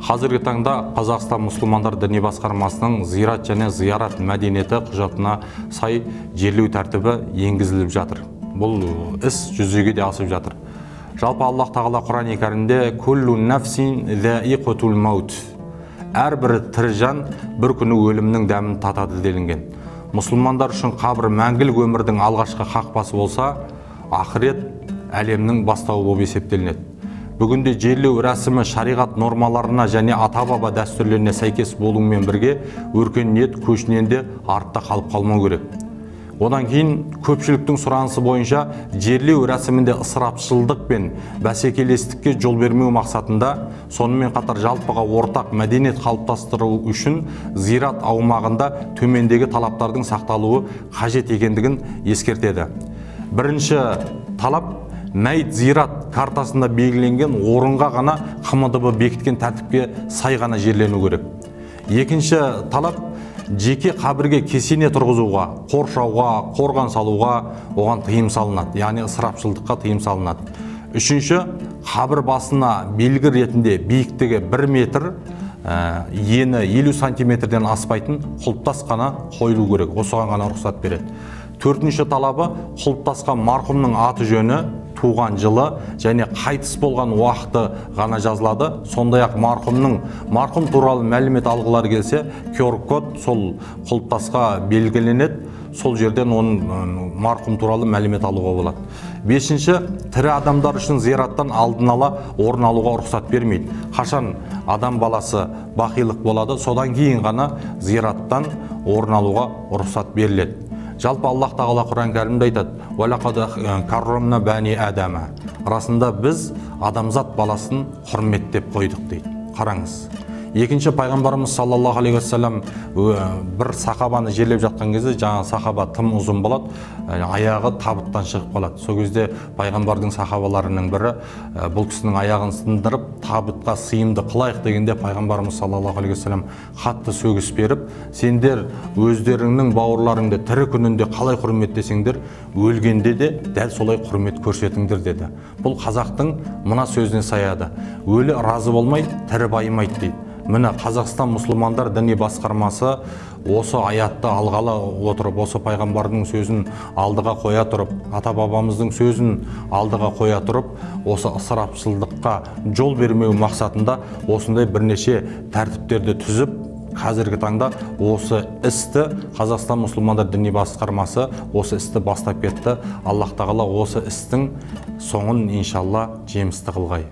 Қазіргі таңда Қазақстан мұсылмандар діни басқармасының зират және зиярат мәдениеті құжатына сай жерлеу тәртібі енгізіліп жатыр. Бұл іс жүзеге де асып жатыр. Жалпы, Аллах Тағала Құран Кәрімде: «Куллу нафсин заиқатул маут», әрбір тірі жан бір күні өлімнің дәмін татады делінген. Мұсылмандар үшін қабір мәңгілік өмірдің алғашқы қақпасы болса, ақырет әлемнің бастауы болып есептелінеді. Бүгінде жерлеу рәсімі шариғат нормаларына және ата баба дәстүрлеріне сәйкес болумен бірге, өркениет көшінен де артта қалып қалмау керек. Одан кейін, көпшіліктің сұранысы бойынша, жерлеу рәсімінде ысырапшылдық пен бәсекелестікке жол бермеу мақсатында, сонымен қатар жалпыға ортақ мәдениет қалыптастыру үшін зират аумағында төмендегі талаптардың сақталуы қажет екендігін ескертеді. Бірінші талап: мәйіт зират картасында белгіленген орынға ғана, ҚМДБ бекіткен тәртіпке сай ғана жерлену керек. Екінші талап: жеке қабірге кесене тұрғызуға, қоршауға, қорған салуға оған тыйым салынады, яғни ысырапшылдыққа тыйым салынады. Үшінші, қабір басына белгі ретінде биіктігі 1 метр, ені 50 сантиметрден аспайтын құлпытас қана қойылу керек, осыған ғана рұқсат береді. Төртінші талабы: құлпытасқа марқұмның аты жөні, туған жылы және қайтыс болған уақыты ғана жазылады. Сондай ақ марқұм туралы мәлімет алғылары келсе, QR код сол құлпытасқа белгіленеді, сол жерден оның марқұм туралы мәлімет алуға болады. Бесінші, тірі адамдар үшін зираттан алдын ала орын алуға рұқсат бермейді. Қашан адам баласы бақилық болады, содан кейін ғана зираттан орын алуға рұқсат беріледі. Жалпы, Аллах Тағала Құран Кәрімде айтады: «Уалақад каррамна бани адама», расында біз адамзат баласын құрметтеп қойдық дейді. Қараңыз, екінші, пайғамбарымыз саллаллаху алейхи уассалам бір сахабаны жерлеп жатқан кезде, жаңа сахаба тым ұзын болады, аяғы табыттан шығып қалады. Сол кезде пайғамбардың сахабаларының бірі бұл кісінің аяғын сындырып, табытқа сыйымды қылайық дегенде, пайғамбарымыз саллаллаху алейхи уассалам қатты сөгіс беріп: «Сендер өздеріңнің бауырларыңды тірі күнінде қалай құрметтесеңдер, өлгенде де дәл солай құрмет көрсетіңдер», – деді. Бұл қазақтың мына сөзіне саяды: «Өлі разы болмай, тірі байымайды», – дейді. Міне, Қазақстан мұсылмандар діни басқармасы осы аятты алғалы отырып, осы пайғамбардың сөзін алдыға қоя тұрып, ата бабамыздың сөзін алдыға қоя тұрып, осы ысырапшылдыққа жол бермеу мақсатында осындай бірнеше тәртіптерді түзіп, қазіргі таңда осы істі Қазақстан мұсылмандар діни басқармасы осы істі бастап кетті. Аллах Тағала осы істің соңын, иншалла, жемісті қылғай.